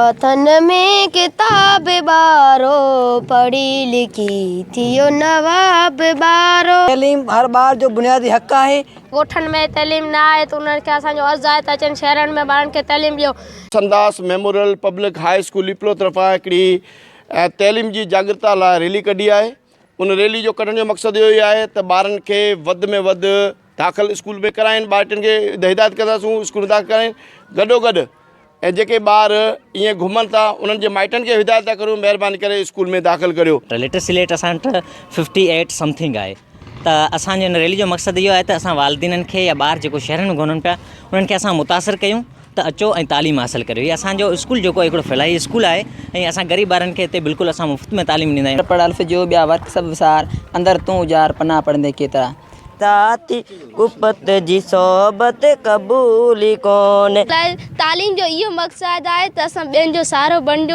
هٿن ۾ ڪتاب ٻارو، پڙهي لکي ٿيو نواب ٻارو. تعليم هر ٻار جو بنيادي حق آهي. ڳوٺن ۾ تعليم نه آهي ته انهن کي اسان جو عرض آهي ته اچن شهرن ۾ ٻارن کي تعليم ڏيو. Sandas memorial public high school Diplo طرفان هڪڙي تعليم جي جاڳرتا لاء ريلي ڪڍي آهي ان ريلي جو ڪڍڻ جو مقصد اهو ئي آهي ته ٻارن کي وڌ ۾ وڌ داخل اسڪول ۾ ڪرائين ٻارٽن کي هدايت ڪنداسون اسڪول ۾ داخل ڪرائين گڏو گڏ ۽ جيڪي ٻار ائين گهمن ٿا انهن جي مائٽن کي هدايت ٿا ڪريون مهرباني ڪري اسڪول ۾ داخل ڪريو. لٽرسي ريٽ اسان وٽ ففٽي ايٽ سمٿنگ آهي ته اسان جي ان ريلي جو مقصد اهو آهي ته اسان والدينن کي يا ٻار جيڪو شهرن ۾ گهمن پيا انهن کي اسان متاثر ڪيون ته اچو ۽ تعليم حاصل ڪريو هي اسان جو اسڪول جيڪو هڪڙو فلاحي اسڪول آهي ۽ اسان غريب ٻارن کي هتي بلڪل اسان مفت ۾ تعليم ڏيندا آهيون. پڙهه الف جو ٻيا ورق سڀ وسار، اندر تون اجار، پنا پڙهندين ڪيترا. ساٿي ڪپت جي صحبت قبول ئي ڪون. تعليم جو اهو مقصد آهي ته اسان ٻين جو سهارو بڻجون.